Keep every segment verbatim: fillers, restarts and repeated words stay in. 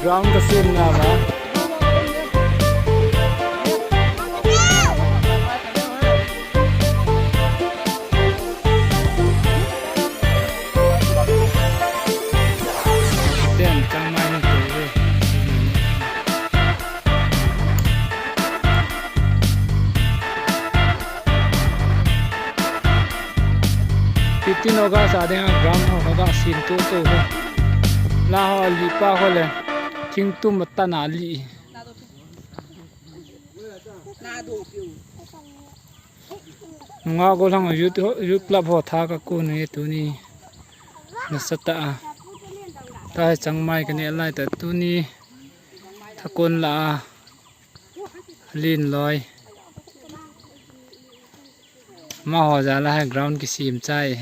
Ground ka sem na ba. Ten chang mai ni te. Fifteen August a dinga ground ho ka ga sem tutu ho. La ho li pa ho le. Thingtum atan a li. Nunga gollhang youth, youth club ho tha ka kon e tuni. Nasatah a. Tahi changmai ka neh lai ta tuni. Thakon la a. Len loi. Amaho jal a hi ground kisem chai.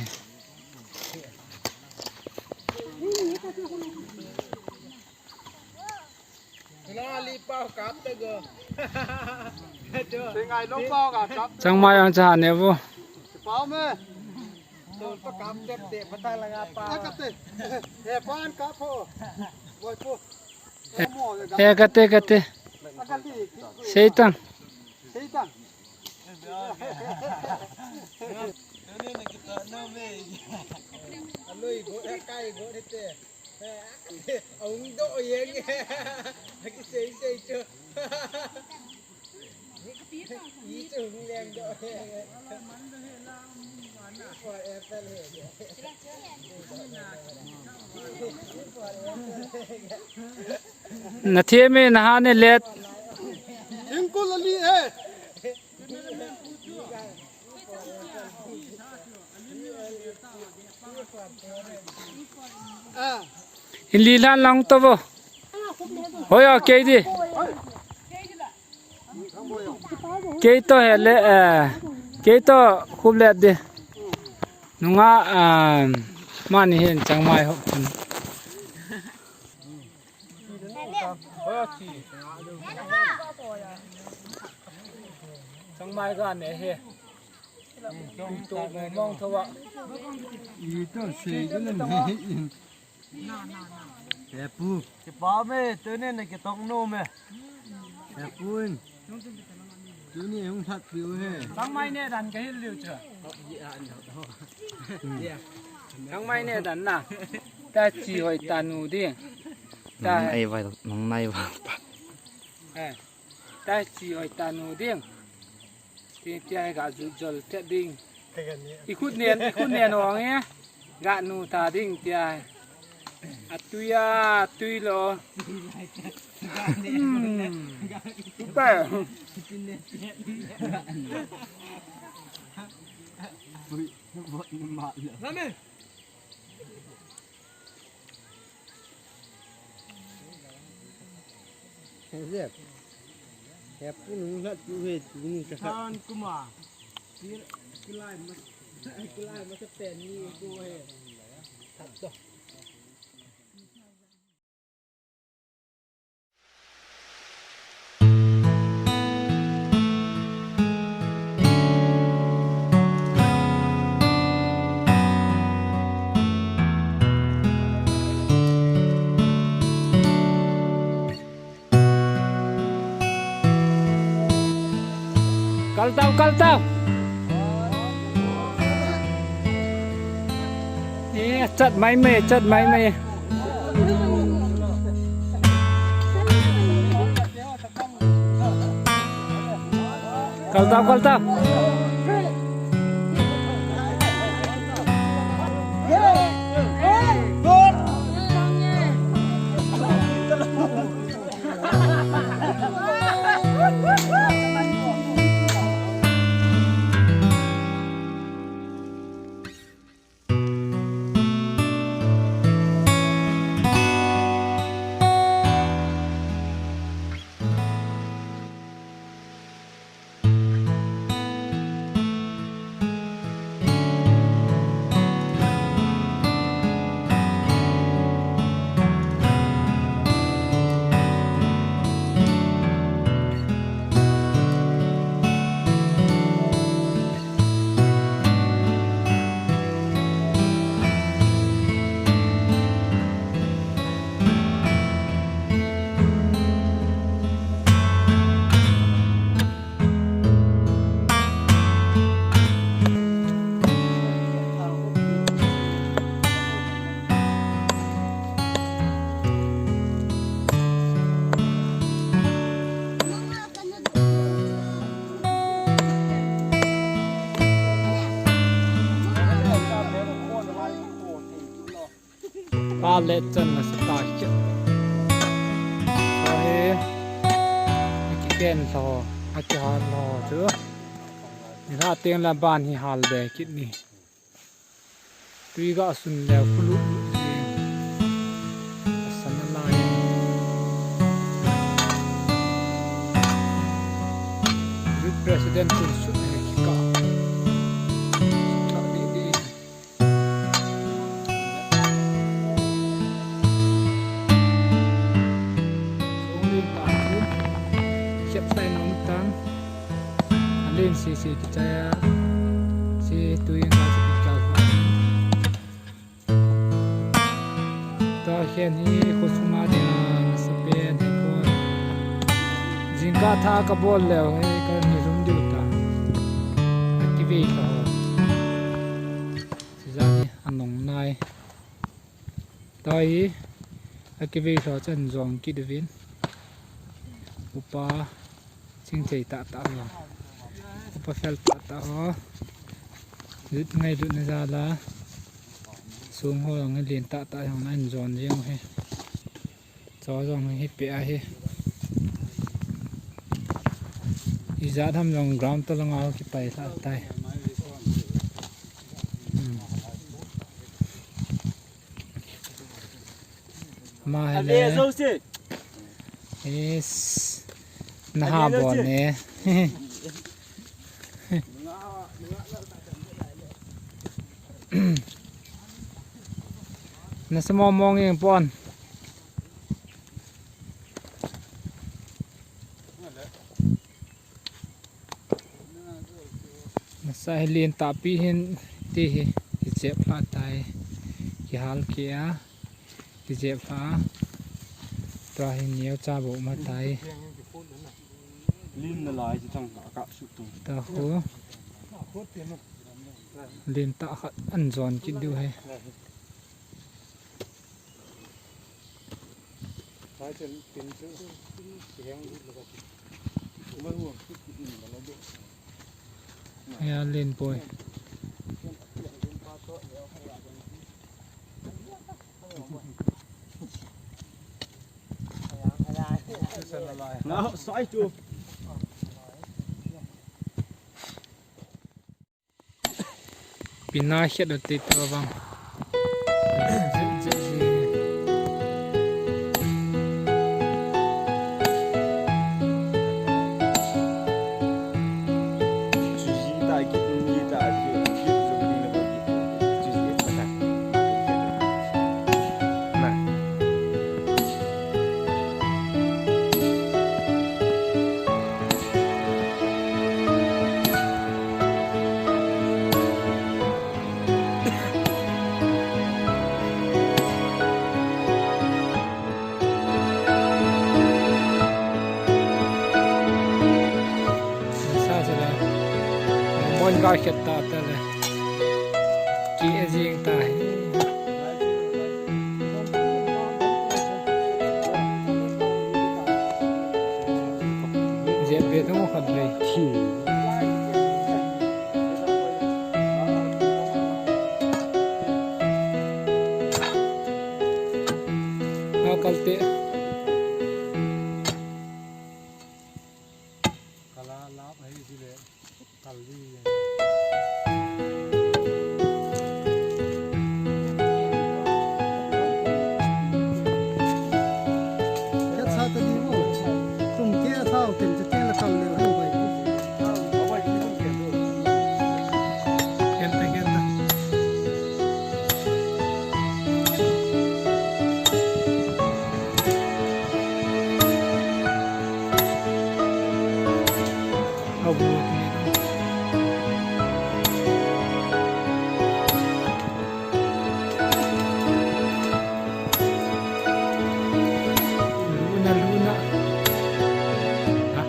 Changmai ang cha ne vo. He, kate, kate. Seitang. Aung do yeng. Aki sei sei chu. Yi chu hung leng do. Na thiam e, na han e let. Thingkul ali e. In li lan lang to vo. Hoi a, kei di. Kei to he le, eh, kei to khup let di. Nunga, ah, mani hin changmai ho. Changmai ga ne he. Ito mong tho a. Ito sei ga ne he in. He pu. Che pa me, tuni na kitong nom e. He pu in. Tuni hung that piu he. Changmai ne dan ka hil liu cha. Changmai ne dan na. Ta chi hoi ta nu ding. Ta. Nang nai vai, nang nai vai. Eh. Ta chi hoi ta nu ding. Ti, tia ga ju jol te ding. I khut nen, i khut nen ong e. Ga nu ta ding tia. A tui a, tui lo. Hmm. Super. He pu nung lhat tu he tu ni ka khat. Tan kuma. Kil-, kilai ma, kilai ma sa pen ni ko he. That to. Kal tau, kal tau. Eh, chat mai mai, chat mai mai. Kal tau, kal tau. Pa le chan na sa ta kit. Tua hi, a kiken lho, a kihal lho chu. Ni la teng la ban hi hal be kit ni. Tui ga sun le kulu. Asan na lai. Youth President kun sut ne kika. Sut ta di di. Song len pa chu. Siap sai nom tan. Alen sese kichai a. Se tui nga se kichai. Tua khen hi kho sunga dia nasa pen hi ko. Jingkah tha ka bol leu hi ka ni lum diu ta. Activate ka ho. Sijat hi anung nai. Tua hi, a kivei lho chan jong kit uvin. Upa chingthei tah tah ho. Upa fel tah tah ho. Lut ngailutna jal a. Song ho jong hi len tah tah jong na in jon jeng u hi. Cho jong hi pe ahi. Ijat ham jong ground to langa ho kipai lha tai. Hmm. Ma hi le. Is. Na ha bo ne. Na sa mo mong ing pon. Nasa hi len tahpi hin ti hi, kijep lha tai, kihal keh a, kijep lha a, tua hi neo cha bo ma tai. Len na lai chi chang ka ka su tu. Ta ho. Len tah khat an jon kit diu hi. Ya, len poi. Ngah sai chu. Pina khet ati tua vang. Sa sa le. Mon ga khet ta ta le. Ki a jing ta hi. Jep be tong khat le. Thi. Na kal te. Kala lap hai si le. Luna, luna. Ha?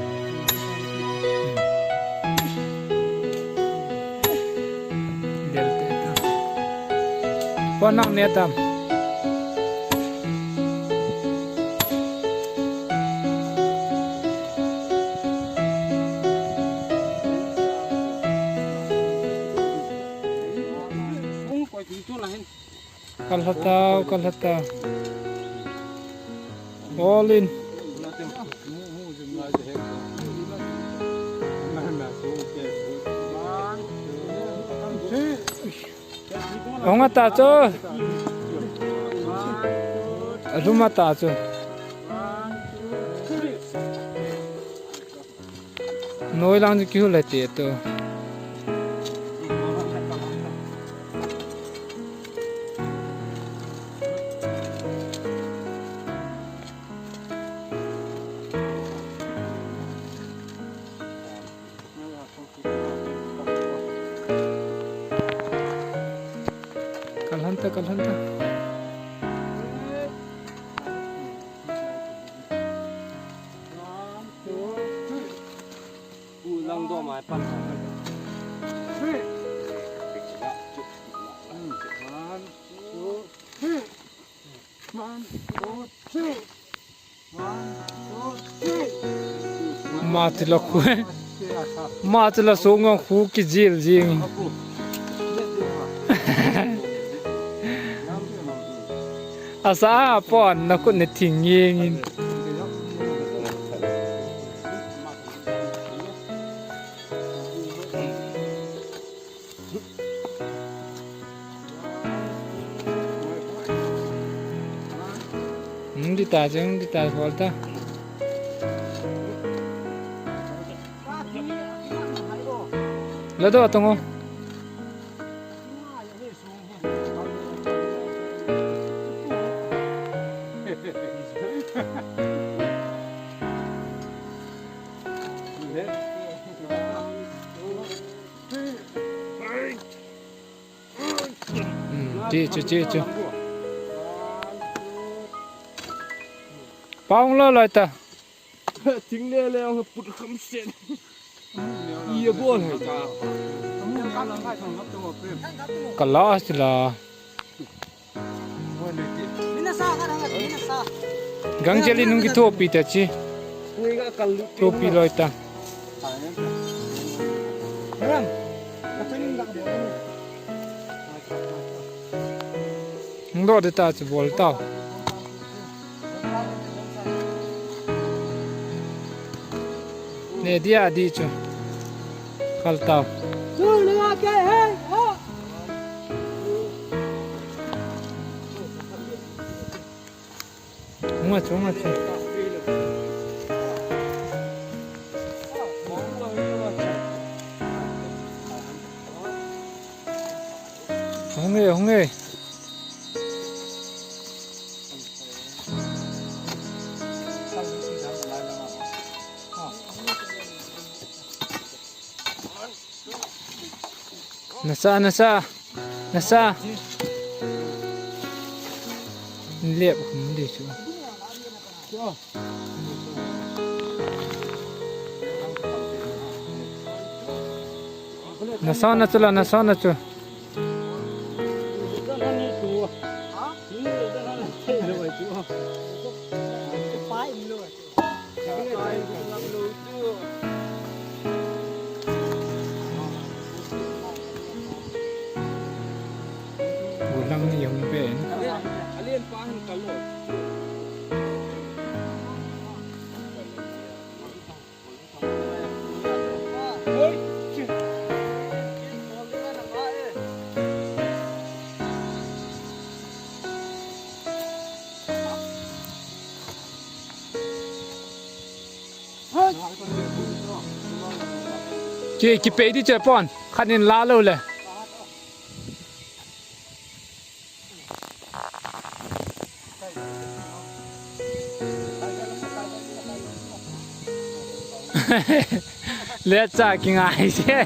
Del te ta. Pon nang ne tam. Kung koi tu tu la hin. Kalhatau, kalhatau. All in. Ahung ata chu. Alhum ata chu. Noi lang chu kihul le te tu. Kalhanta, kalhanta. Ama chu la khu. Ama chu la sunga khu kijil jing. Asa pon na khut ne thing jing in. Hung ding ta, hung ding ta, bol ta. La do tong o. Hmm, che, che, che, che. Pau lo loi ta. Thing le le ang put kham sen. Ia bol hai ta. Kala sila. Gangjal in hung kithopi ta chi. Thopi loi ta. Hung do de ta chu bol tau. Ne dia di chu. Kal tau. Hung a chu, hung a chu. Hung e, hung e. Nasa, nasa, nasa. Lep hum di chu. Nasa na chu la, nasa na chu. Ulang ni hung pen. Ki, kipei di che pon, khat in la lou le. Letsa kingai se.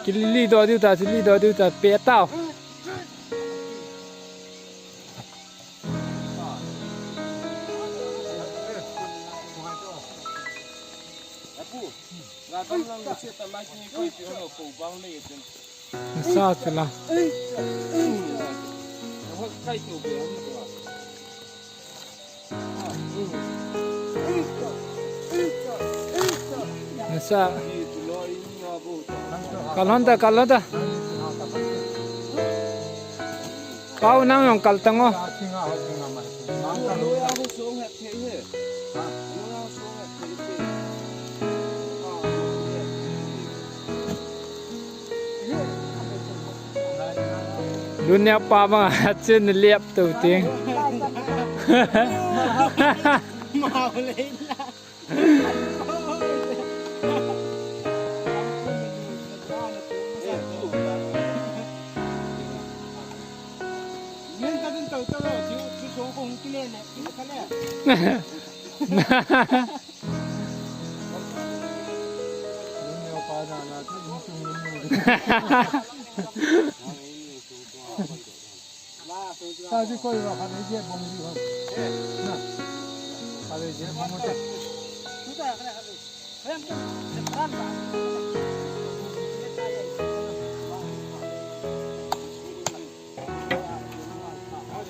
Chili do diu ta, chili do diu ta, pe tao. Nasa chula. Nasa. Kalhon ta, kalhon ta. Pau nang jong kal tang o. Lunia pa bang a chun liap tu ting.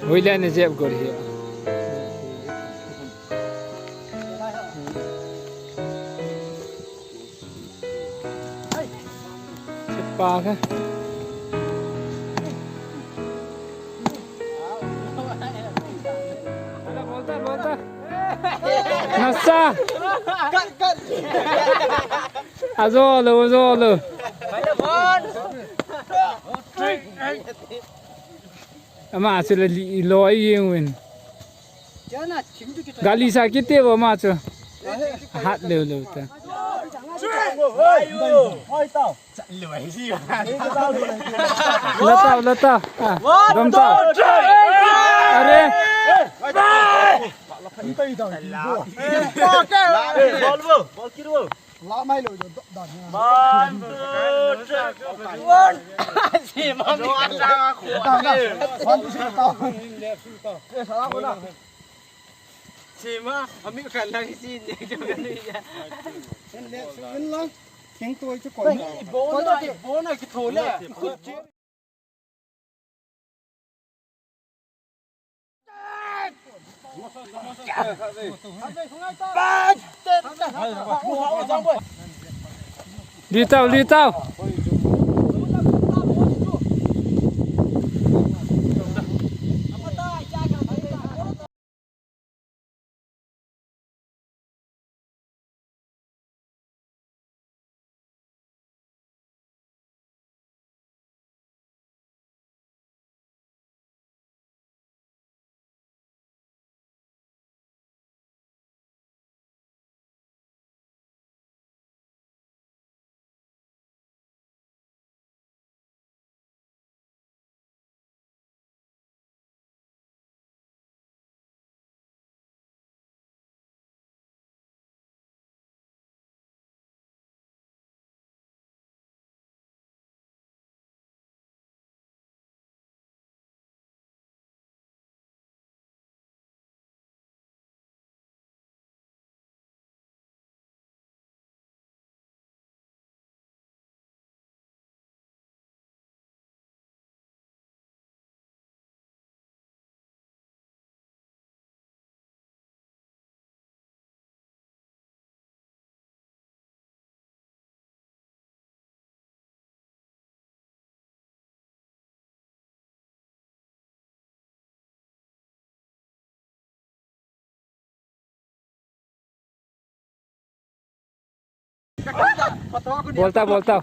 Hoilah ni jep gol hi. Sepa kha. Nasa. Ajo lo, ajo lo. Ama chu le li loi jeng uvin. Gali sa kiti vo ama chu. Hat leu leu ta. Latao, latao. Ah, dom tao. Are. Ball, ball, ball, kiri ball. La mai lo jo, da, da. Man, one. Si ma mi. Da, da. One, two, three, da. Eh, sala ko na. Si ma, ami ka lang si ni jo ka ni ya. Left, left lang. King to chu ko. Ibona, ibona ki thole. Khut che. Litao, litao. Bolta, bolta.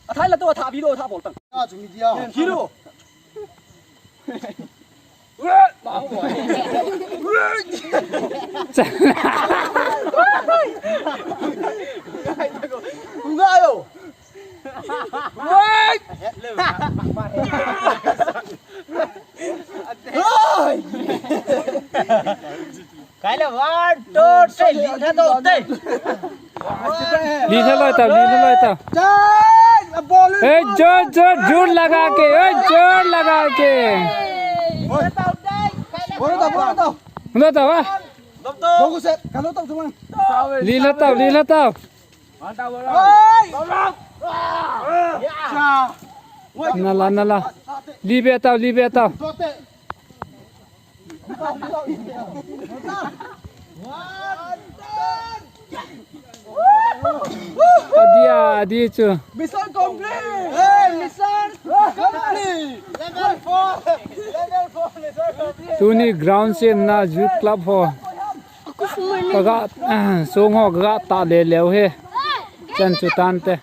Athai la to, atha video, atha bol tang. Hero. Unga yo. Li lha loi tao, li lha loi tao. ए, जोर, जोर, जोर लगा के, ए, जोर लगा के। Lo tao, ha? Li lha tao, li lha tao. Nala, nala. Li be tao, li be tao. Adia, adi chu. Mission complete! Hey, mission complete! Level four! Level four, mission complete! Tuni ground semna youth club ho. Kaga, song ho kaga ta le leu he. Chan chu tante.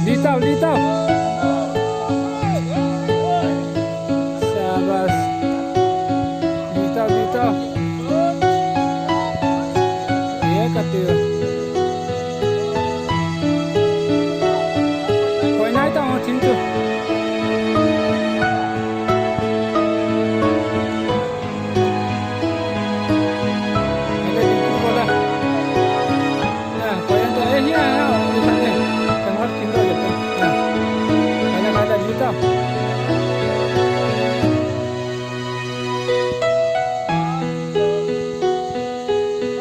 Litau, litau. Sabas. Litau, litau. Ye, kati. Koi nai ta ho thim tu.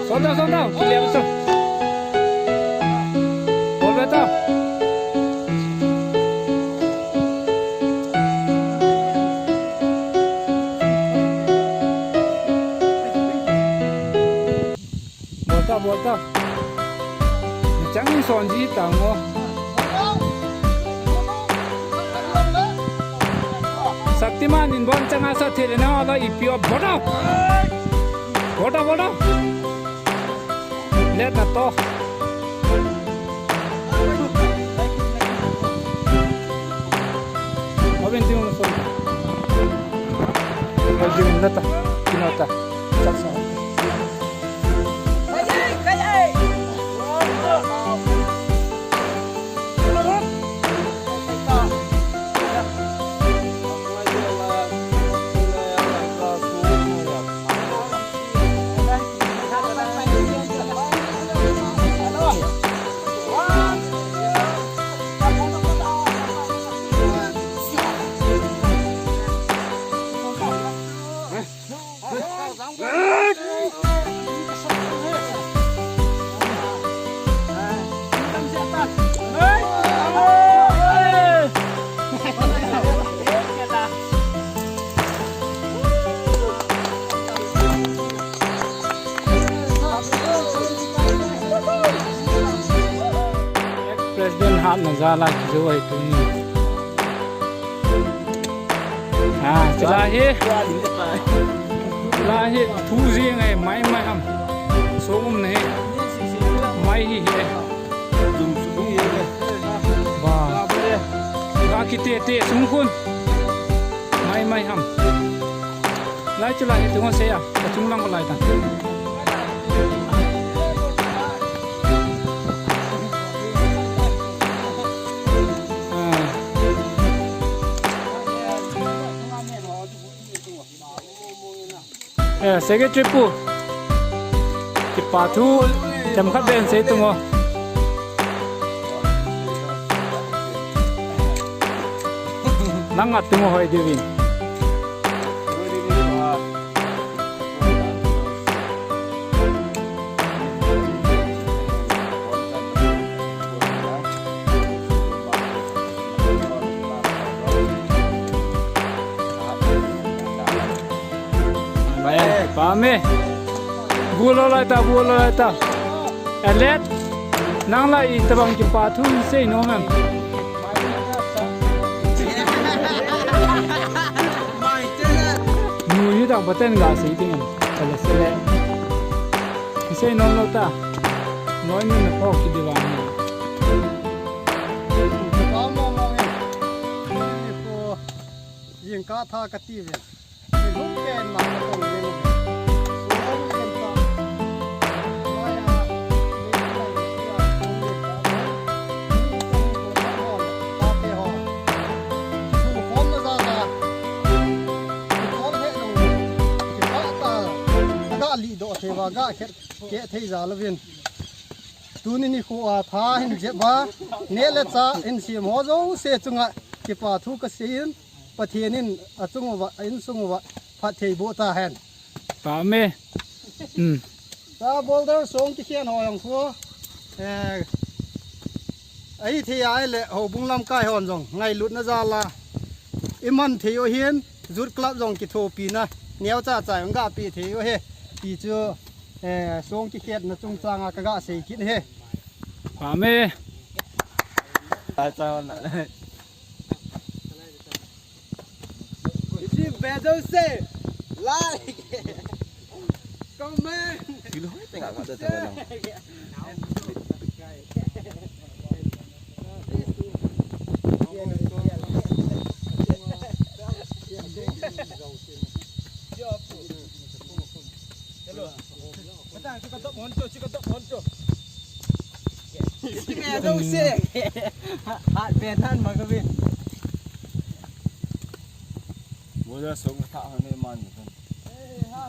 Solda, solda, kilian betul. Solda tau. Bol ta, bol ta. Chang in son ji ta ngo. Shaktiman in bon chang a sa thil na la ipi o bol ta. Bol ta, bol ta. Let na to. Obin tiu so. Obin na ta. Kino ta. Chak sa. President hatna jal a kijou ahi tuni. Ah, chulai hi. Chulai hi thu jing ahi, mai mai ham. Song umna hi. Mai hi hi. Ba. Ga kitete sung khun. Mai mai ham. Lai chulai hi tunga sei a, ka chunglang ko lai ta. Ah. Eh, Secretary pu. Kipa thu, themkhat beh sei tung o. Nang a tung o hoi diuvin. Pame. Bulo lai ta, bulo lai ta. Alet. Nang la itobang kipa thu sei nom em. Nu hi dang paten ga sei ding em. Kala sele. Sei nom lou ta. Noi ni na pho ki de vang ni. Jingkah tha kati ve. Tuni nikho a tha hin jep a, neh le chah hin sem ho jouse chunga kipa thu kasei in, Pathen in achung uva, a insung uva phatthei boh tahen. Pame. Hmm. Sa boulder song kikhen ho jong khu. Eh, ahithei a ahile houbung lamkai hon jong ngailutna jal a iman thei u hin, Youth Club jong kithopina neocha cha jong gapeh thei u hi. Ti chu, eh, song kikhenna chungchang a kaga sei kit e. Pame. Isi ve jouse, like, comment. Kilo hoi tengah kat datang orang. Hello. Matang, chuka dop honcho, chuka dop honcho. Isi ve jouse. Hat ve nan ma ka vin. Boulder song tha hone man. Eh, ha.